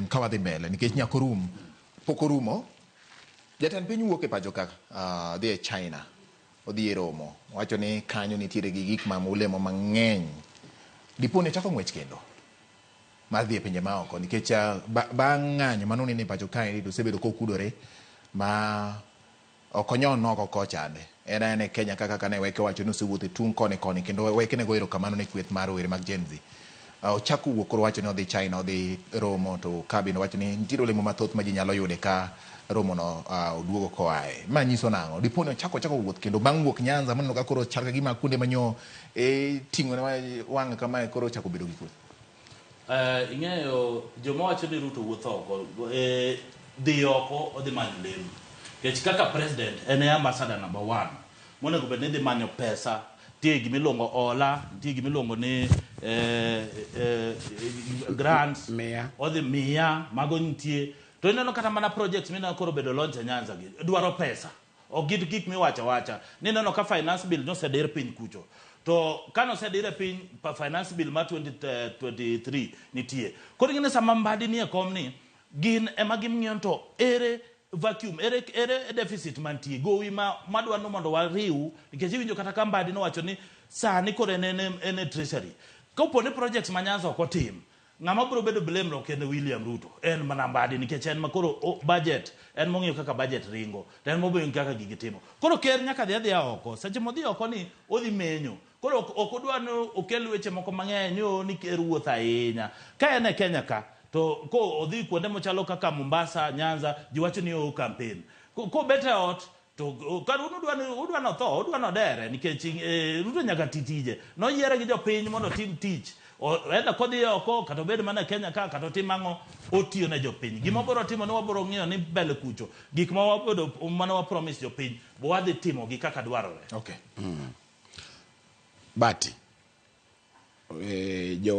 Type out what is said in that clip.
Ka wadhi mbele nikech nyaka orum pok orumo jatend piny wuok e pacho ka dhi e China odhi e romo wacho ni kanyo nitiere gi gik ma olemo mang'eny dipo ni ochako ng'wech kendo mar dhi e pinje maoko nikech bang' ng'anyo manoneno e pacho kaendi to osebedo kokudore ma ok onyon oko kochande en aena e Kenya kaka kane Weke owacho ni osewuotho e tung' koni koni kendo Weke ne go erokamano ne kweth mar rowere mag Gen Z. Ochako wuok koro wacho ni odhi China odhi romo to ka bende wacho ni nitiere olemo mathoth ma ji nyalo yude ka romono oduogo koae. Ma nyiso nang'o? Dipo ni ochako wuoth kendo bang' wuok Nyanza moneno ka koro chal ka gima kuonde manyo ting'o ne wang'e kamae koro ochako bedo gi kweth. Ing'eyo joma wacho ni Ruto wuotho oko dhi oko odhi manyo lemo nikech kaka president en e ambassador number one monego bed ni dhi manyo pesa nitie gimiluongo hola nitie gimiluongo ni grants Miya. Odhi miya mago nitie to ineno kata mana projects mineno koro bedo launch e Nyanza gi dwaro pesa ok gin gik miwacho awacha nineno ka finance bill nosedir piny kucho to ka nosedir e piny pa finance bill mar 2023 nitie koro ing'e ni sama Mbadi nie kom ni gin ema ging'iyo ni to ere vacuum ere deficit mantie gowi ma madwa ni mondo wariw nikech iwinjo kata ka Mbadi nowacho ni sani koro en e treasury kopo ni projects ma Nyanza ok otim ng'ama biro bedo blame ok en William Ruto en mana Mbadi nikech en ma koro budget en mong'iyo kaka budget ringo to en mong'iyo kaka gigi timo koro ker nyaka dhi adhiya oko seche modhi oko ni odhi menyo koro ok odwa ni okel weche moko mang'eny ni ni ker wuotho ahinya ka en e Kenya ka to ko odhi kuonde machalo kaka Mombasa Nyanza ji wacho ni o campaign kobet e ot to kar un udwa ni udwa notho udwa nodere nikech Ruto nyaka ti tije noyiere gi jopiny mondo otim tich either kodhi oko kata obed mana e Kenya ka kata otim ang'o otiyo ne jopiny gima wabiro timo ni wabiro ng'iyo ni mbele kucho gik ma wabedo mane wa promise jopiny bo wadhi timo gi kaka dwarore. Okay. Bati jo